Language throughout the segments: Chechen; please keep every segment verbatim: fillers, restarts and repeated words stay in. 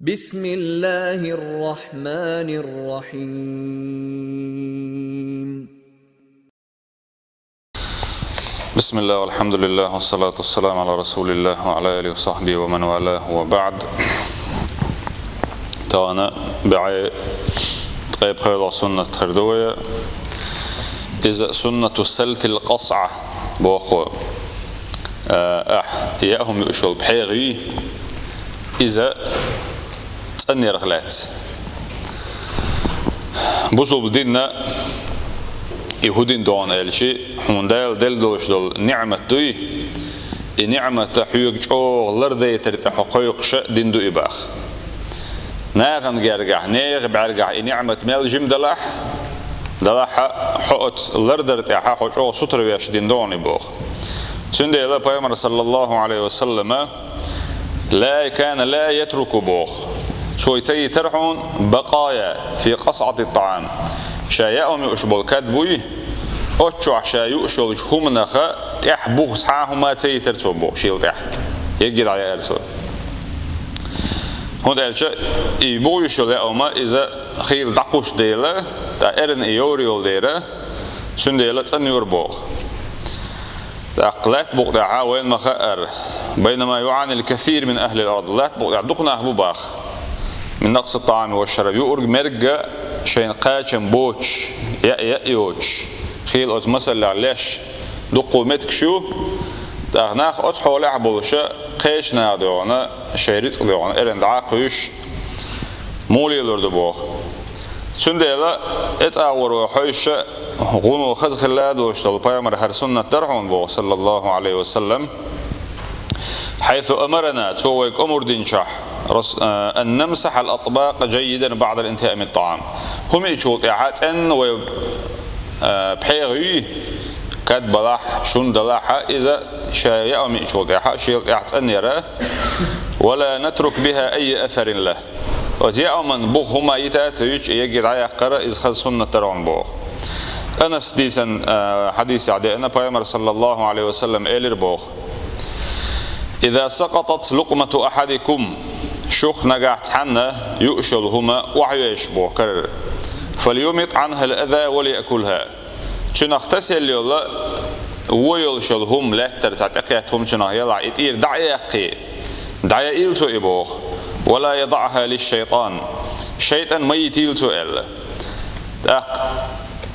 بسم الله الرحمن الرحيم. بسم الله والحمد لله والصلاة والسلام على رسول الله وعلى آله وصحبه ومن والاه وبعد. Тана бай тайп хайла суннат хардуя. Из суннату салтил къасъа боху. Ах, я хум юшул пхьегъи. Иза цӀанъярах лаьцна. Бусулба динна и хӀу дин догӀун аьлчи, хьуна Дала делла долуш долу ниӀмат дуй, и ниӀмата хьоьга чӀогӀа лардайтар тӀе хьо кхойкхуша дин ду и баха. Нахана гергахь, нехан бӀаьргахь и ниӀмат мел жима далахь, далахьа, хьо оцу лардар тӀехьа хьо чӀогӀа сутара веш дин догӀун и боху. Цундела Пайхамар, саллаллаху Ӏалайхи ва саллама, لا كان لا يترك боху. Цо ца йитар хьуна بقايا في قصعة الطعام. Ша яа хӀума юуш болу кад буй, оццохь ша юуш йолчу хӀуманаха тӀехь бух цхьа а хӀума ца йитар цо боху, шийла тӀехь. Егги дӀаяьара цо. ХӀунда аьлча и бух юуш йолу яа хӀума иза хийла дӀакхуш дела, тӀа эрна и йовр йолу дера, цундела цӀанйора боху. ТӀаккха лаьтта букъ тӀехьа вайна ма хаъара, بينما يعاني الكثير من أهل الأرض, лаьтта букъ тӀехь дукха нах бу баха. من نقص الطعام والشراب, юург мерга шайна кхачам боцуш, яа яа йоцуш, хийла оцу масаллехь леш дуккха меттигаш ю, тӀаккха нах оцу хьолехь болуша кхечу наха дуьхьал шайн рицкъ дуьхьал эрна дӀа а кхуьйсуш, муха лелор ду боху. Цундела, эцӀа гӀур вай хьойша, гӀуно хаза хилла долуш долу Пайхамар хӀара суннат дара хьуна боху, саллаллаху Ӏалайхи ва саллам. حيث أمرنا, цо вайга омра динчохь, أن نمسح الأطباق جيدا بعد الانتهاء من الطعام. ХӀума йичул тӀаьхьа цӀенна вай пхьегӀа юй, кад балахь, шун далахьа, иза ша яа хӀума йичул тӀаьхьа шийла тӀехь цӀанъяра, ولا نترك بها أي أثر له. Оцу яа хӀуманна бух хӀума йита а ца йича, егги дӀаяккхара иза хаза суннат дара хьуна боху. Анас дийцина хьадисехь деана, Пайхамар, саллаллаху Ӏалайхи ва саллам, элира боху: إذا سقطت لقمة أحدكم, шух нагахь цхьанна юуш йолу хӀума охьавеш боху карара, فليمط عنها الأذى وليأكلها. Цуьнах тасаелла йолу, вон йолуш йолу хӀума лаьттара цхьа тӀекхетта хӀума цуьнах ялахь, и тӀера дӀа а яьккхий, дӀаяийла цо и боху, ولا يدعها للشيطان, шайтӀан ма йитийла цо аьлла. ТӀаккха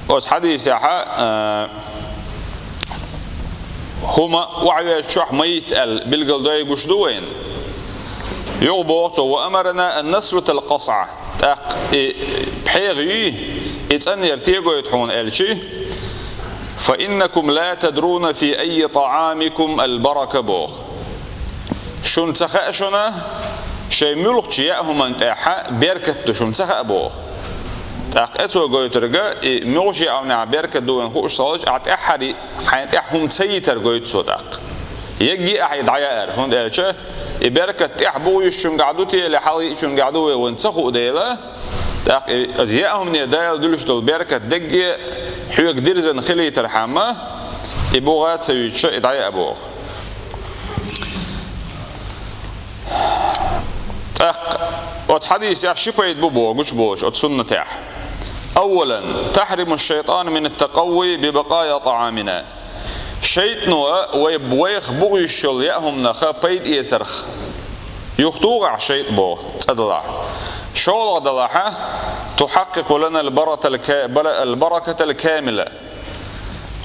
оцу хьадисехьа хӀума охьавеш чохь ма йитта аьлла билгал дой гуш ду вайна. Юха боху цо: وأمرنا أن نسلت القصعة. ТӀаккха и пхьегӀа юй, и цӀанъяр те гойту хьуна аьлчи, فإنكم لا تدرون في أي طعامكم البركة боху. Шуна ца хаьа шуна, шайн муьлххачу яа хӀуманна тӀехьа беркат ду шуна ца хаьа боху. ТӀаккха эцо гойтурга, и муьлххачу яа хӀуманехь беркат ду вайна хууш ца хилча, ахь тӀаьххьара хьайна тӀехь хӀума ца йитар гойту цо тӀаккха. Егги ахь и дӀаяьара, хӀунда аьлча и беркат тӀехь бух юьсучуьнгахь ду те, или хьалха йиъчуьнгахь ду вай вайна ца хуу дела, тӀаккха и, оцу яа хӀумане Дала дуьллуш долу беркат дегге хьоьга дирзина хилийтархьама, и буха ца юьйцуша и дӀаяа боху. ТӀаккха оцу хьадисехь ши пайда бу боху гучуболуш оцу суннатехь. أولا، تحريم الشيطان من التقوي ببقايا طعامنا. ШайтӀано вай, вайх бух юьсуш йолу яа хӀуманах пайда эцарх юхатуху ахь шайтӀа боху цӀа далахь. ШолгӀа далахьа, تحقق لنا البرة الكا-، بل-، البركة الكاملة.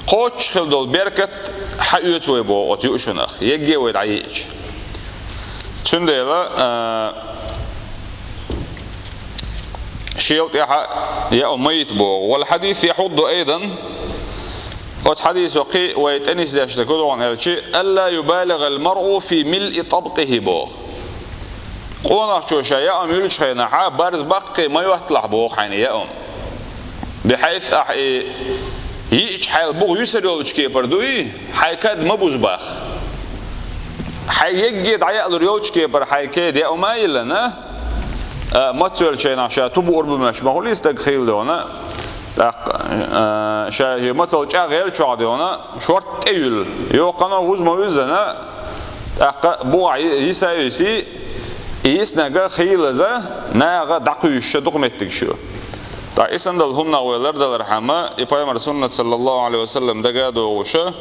Кхоччуш хила долу беркат хьаоьцу вай боху оцу юушунах, егге вай дӀайиъча. Цундела, а, шел тӀехьа яа ма йита боху. والحديث يحض أيضا. Оцу хьадисо кхин вай тӀе нисдеш дерг хӀун ду аьлчи, ألا يبالغ المرء في ملء طبقه боху. Къонахчо ша яа хӀума юьллучу хенахьа барз баккхий ма йотталахь боху хьайна яа хӀума. بحيث ахь и йиъча хьайл бух юьсур йолчу кепара дуй, хьайн кад ма буза боху. Хьайн егге дӀаяалур йолчу кепара хьайн кеда яа хӀума а йиллина, а, мацвеллачу хенахь ша ту буур бу моьттуш ма хуьлий стаг хийла дуьйна, тӀаккха, а, ша хӀе мацалла чӀагӀъелла чохь дуьйна, шорта тӀе юьллу, йоккхано вуза ма вуьззина, тӀаккха бухахь йи-, йиса а йисий, И иснага хийлаза, нагӀа дӀакхуьйсуша дукха меттигаш ю. ТӀаккха и санна долу хӀуманах вай лардалархьама, и пайхамар суннат, саллаллаху Ӏалайхи ва саллам, дага а догӀуша,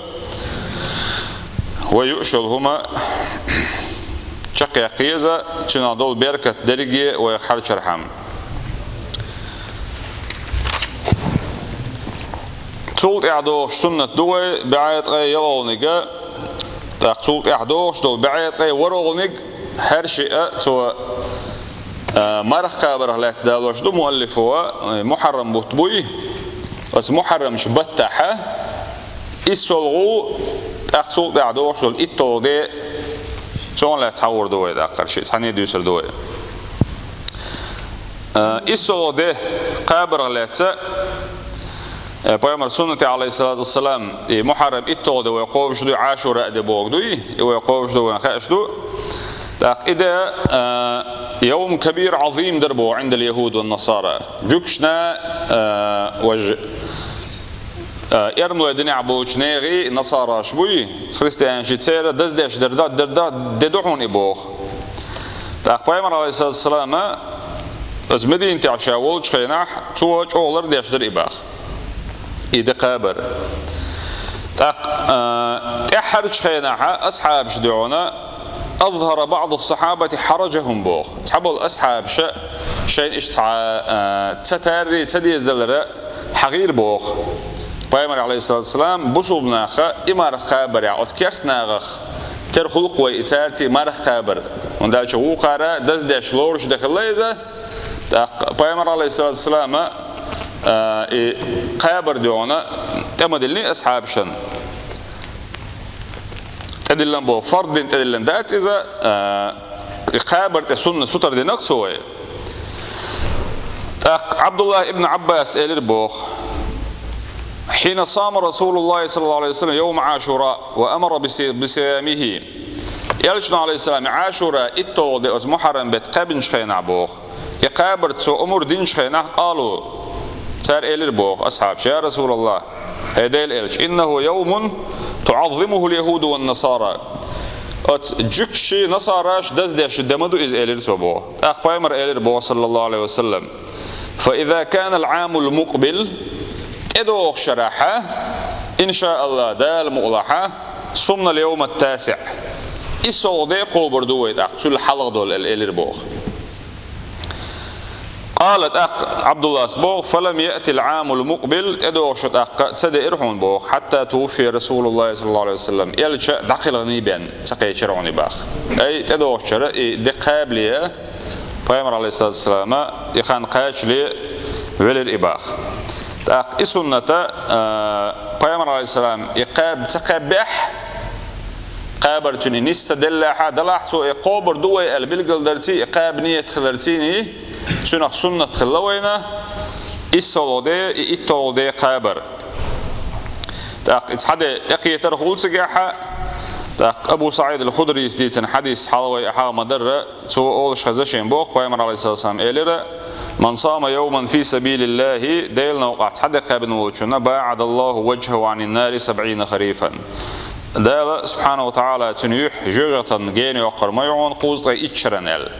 вай юуш йолу хӀума чекхъяккха еза, цуьнах долу беркат дерриге вайх хьарчархьама. Цул тӀаьхьа догӀуш суннат ду вай бӀе ткъе ялхолгӀаниг, тӀаккха цул тӀаьхьа догӀуш долу бӀе ткъе ворхӀолгӀаниг, хӀара шиъ а цо, а, марха кхабарх лаьцна далош ду муаллифо, а, Мухьаррам бутт буй, оцу Мухьаррамчу баттахьа, иссолгӀу, тӀаккха цул тӀаьхьа догӀуш долу иттолгӀа де, цунах лаьцна хьахор ду вай, тӀаккха хӀара шиъ цхьаьна дуьйцур ду вай. А, иссолгӀа де кхабарх лаьцна, э, пайхамар суннате, Ӏалайхиссалату вассалам, и Мухьаррам иттолгӀа де вай кхобуш дуй, Ӏашура де боху дуй, и вай кхобуш ду, вайна хууш ду. ТӀаккха и де, а, йовм кабир Ӏазим дар боху, Ӏиндал яхӀуд ван насара. Жуьгташна, а, важа, а, эрмалойн динехь болчу нехан, насараш буй, христианаш, церан даздеш дар да, дар да, де ду хьуна и боху. ТӀаккха пайхамар, Ӏалайхиссалату вассалам, оцу Мединатехь ша волчу хенахь, цо чӀогӀа лардеш дара и боху. И де кхабар. ТӀаккха, а, тӀаьххьарчу хенахьа асхьабаш дуьхьал, азхӀара баӀду сахьабати хьаражахӀум боху. Цхьаболу асхьабаша шайна иштта цхьа, а, ца тарри, ца дезадалара хьахийра боху. Пайхамар, Ӏалайхиссалату вассалам, бусулба наха и марха кхабарехь, оцу керста нахах тера хуьлу-кх вай и цаьрций марха кхабар. ХӀунда аьлча вукхара даздеш лоруш де хилла иза, тӀаккха пайхамар, Ӏалайхиссалату вассалам, а, и кхабар дуьхьал тӀе ма диллиний асхьабашна. ТӀедиллина боху, фарз дина тӀедиллина дац иза, а, и кхабар тӀе сунна сутара дина-кх цо вай. ТӀаккха Ӏабдуллах ибн Ӏаббаса элира боху: «Хьина сама Расулуллахи саллаллаху Ӏалайхи ва саллам йовма Ӏашура ва амара биси-, бисиямихи». Элчано, Ӏалайхиссалам, Ӏашура иттолгӀа де оцу Мухьаррам беттан кхаьбначу хенахь боху. И кхабар цо омра динчу хенахь, къалу, цара элира боху асхьабаша: «Я Расулаллах, хӀай Делан элча, иннаху йовмун туӀаззимухул яхӀуду ван насара». Оцу жуьгташа, насараш даздеш де ма ду иза, элира цо боху. ТӀаккха пайхамар элира боху, саллаллаху Ӏалайхи ва саллам: «Фа иза канал Ӏамул мукъбил», тӀедогӀучу шарахьа, иншааллах, Дала мукъалахьа, сумнал йовмат тасиӀ. ИссолгӀа де кхобур ду вай тӀаккха, цул хьалха долу, элира боху. Къала, тӀаккха Ӏабдуллас боху: «Фалам яътил Ӏамул мукъбил», тӀедогӀуш тӀаккха ца деара хьуна боху, «хьатта тувуффия Расулуллахи саллаллаху Ӏалайхи ва саллам», элча дӀакхелхина бен ца кхечира хьуна и боху. Ай, тӀедогӀучу шарахь и де кхабале, пайхамар, Ӏалайхиссалату вассалам, и хан кхачале велира и боху. ТӀаккха и сунната, а, пайхамар, Ӏалайхиссалам, и кхаба ца кхаьббехь, кхабар цуьнан нис ца деллехьа, делахь цо и кхобур ду вай аьлла билгалдарций, и кхаба ниет хиларций, цуьнах суннат хилла вайна, иссолгӀа де, и иттолгӀа де кхабар. ТӀаккха и цхьа де тӀекхетар хуьлу цигахьа, тӀаккха Абу СаӀид ал-Худрийс дийцина хьадис хьалха вай хьалха ма-дарра, цо олуш хезна шен боху, пайхамар, Ӏалайхиссалату вассалам, элира: «Ман сама йовман фи сабилиллахи», Делан новкъахь цхьа де кхаьбна волчунна, «баӀадаллаху ваджхаху Ӏанин нари сабӀина харифан». Дала, субхьанаху ва тагӀала, цуьнан юьхь жоьжахатан гена йоккхур ма ю хьуна кхузткъе итт шарна аьлла.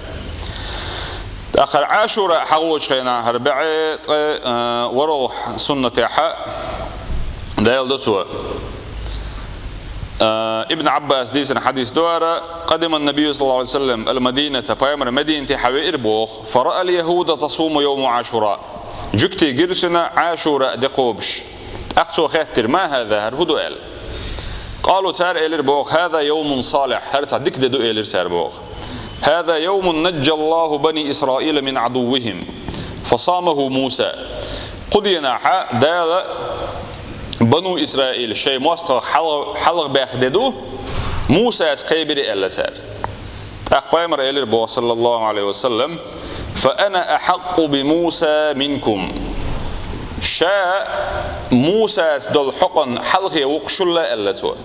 ТӀаккха хӀара Ӏашура хьахочу хенахь, хӀара бӀе ткъе, а, ворхӀалгӀа суннатехьа даьлла до цо. А, Ибн Ӏаббас дийцина хьадис ду хӀара: «Къадиман набийю саллаллаху Ӏалайхи ва саллам ал-Мадината», пайхамар Мадинате хьавеара боху, «фараал яхӀуда тасуму йовма Ӏашура». Жуьгтий гира цунна Ӏашура де кхобуш. ТӀаккха цо хаьттира: «Ма хӀаза, хӀара хӀун ду?» аьлла. Къалу, цара элира боху: «ХӀаза йовмун салихь», хӀара цхьа дика де ду, элира цара боху. «ХӀаза йовмун наджаллаху бани Исраила мин Ӏадуввихим, фасамаху Муса». Кху денахьа Дала бану Исраил шайн мостагӀах хьалха-, хьалхабаьхна де ду, Мусас кхебира, аьлла цара. ТӀаккха пайхамар элира боху, саллаллаху Ӏалайхи ва саллам: «Фа ана ахьакъу би Муса минкум». Ша Мусас долу хьокъан хьалхе ву-кх шул а, аьлла цо.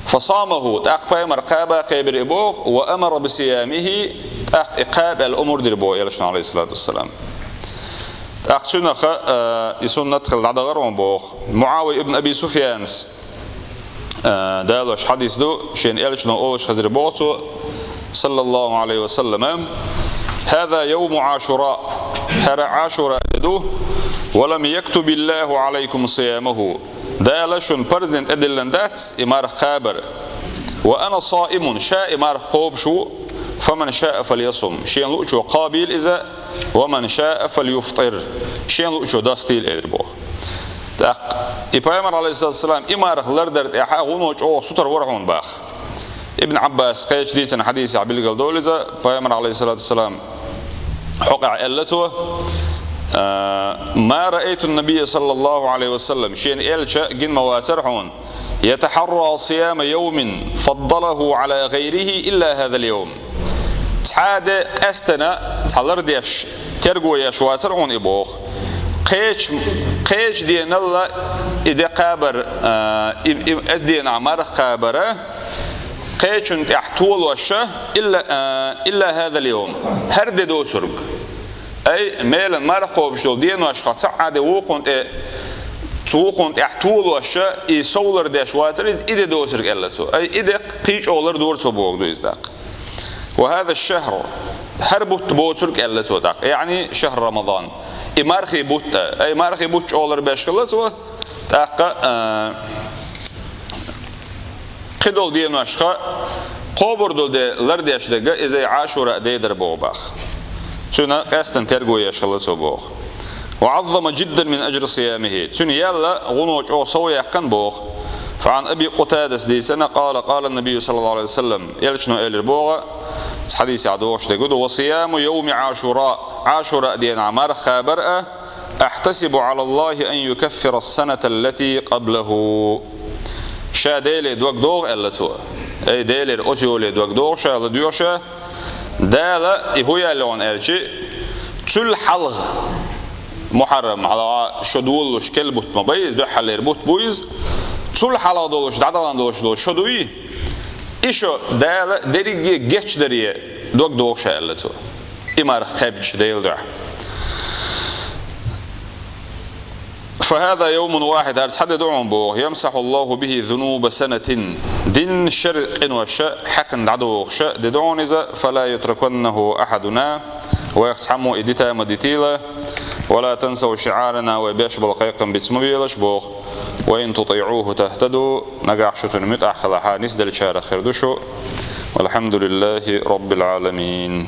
«Фасамаху», тӀаккха пайхамар кхаба кхебира и боху, «ва амара би сиямихи», тӀаккха и кхаба аьлла омра дира боху элчано, Ӏалайхиссалату вассалам. ТӀаккха цуьнах, а, и суннат хилла дӀадахара хьуна боху. МуӀавия ибн Аби Суфьянс, а, далош хьадис ду, шен элчано олуш хезира боху цо, صلى الله عليه وسلم: هذا يوم عاشوراء, хӀара Ӏашура де ду, ولم يكتب الله عليكم صيامه, Дала шуна парз тӀедиллина дац и марха кхабар. وأنا صائم, ша и марха кхобуш ву, فمن شاء فليصم, шена луъчо кхабийла иза, ومن شاء فليفطر, шена луъчо дастийла, элира боху. ТӀаккха и пайхамар, عليه الصلاة والسلام, и марха лардар тӀехьа гӀуно чӀогӀа сутара вара хьуна баха. Ибн Ӏаббас кхечу дийцина хьадисехь билгалдолу иза, пайхамар, عليه الصلاة والسلام, хьокъехь аьлла цо: «ما رأيت النبي صلى الله عليه وسلم, шена элча гина ма вацара хьуна, يتحرى صيام يوم فضله على غيره إلا هذا اليوم». Цхьа де къаьстина, цхьа лардеш, терго еш вацара хьуна и боху. Кхечу, кхечу деналла и де кхабар, а, и, и, эс денахь марха кхабара, кхечунна тӀехь толоша, илла, а, илла хӀазал йовм, хӀара де доцург. Ай, мелан марха кхобуш долу деношха цхьа а де вукхунна тӀе, цу вукхунна тӀехь толоша, и совлар деш вацара иза, и де доцург аьлла цо. Ай, и де кхин чӀогӀа лардора цо боху ду иза тӀаккха. Ва хӀаза шахр, хӀара бутт боцург аьлла цо тӀаккха. Яъни шахр Рамадан. И мархий бутт а. Ай, мархий бутт чӀогӀа ларбеш хилла цо. ТӀаккха, а, кхидолу деношха кхобур долу де лардеш дерг иза Ӏашура де дара боху баха. Цуьнан къаьстина терго еш хилла цо боху. Ва Ӏаззама жиддан мин ажри сиямихи. Цуьнан ял гӀуно чӀогӀа сов яьккхина боху. Фа Ӏан Аби Къутадас дийцина, къала, къала Набию саллаллаху Ӏалайхи ва саллам. Элчано элира боху, цхьа хьадисехь догӀуш дерг ду: ва сияму йовми Ӏашура. Ӏашура денахь марха кхабар а, ахьтасибу Ӏала Аллахи ан юкаффира ас-саната аллати къаблаху. Ша Деле дог догӀу аьлла цо. Ай, Делера оцу йоле дог догӀу ша, ладоьгӀу ша. Дала и хӀун яьлла хьуна аьлча, цул хьалха, Мухьаррам, хьалха шо долалуш керла бутт ма бай иза, дуьххьарлера бутт бу иза. Цул хьалха долуш, дӀадахана долуш долу шо дуй, и шо Дала дерриге гечдаре дог догӀу ша аьлла цо. И марха кхаьбча Делан дуьхьа. Фа хӀаза йовмун вахид, хӀара цхьа де ду хьуна боху, ямсахьу Аллаху бихи зунуба санатин. Дин шер къиноша хьаькхна дӀадохуша де ду хьуна иза, фала ютраканнаху ахьадуна. Вайх цхьаммо и дита ма дитийла, вала тансау шиӀарана, вай беш болу кхайкхам биц ма велаш боху. Ва ин тутиӀуху тахтаду, нагахь шу цунна муьтӀахь хилахьа, нисделлачарах хир ду шу. Валхьамдулиллахи Роббил Ӏаламин.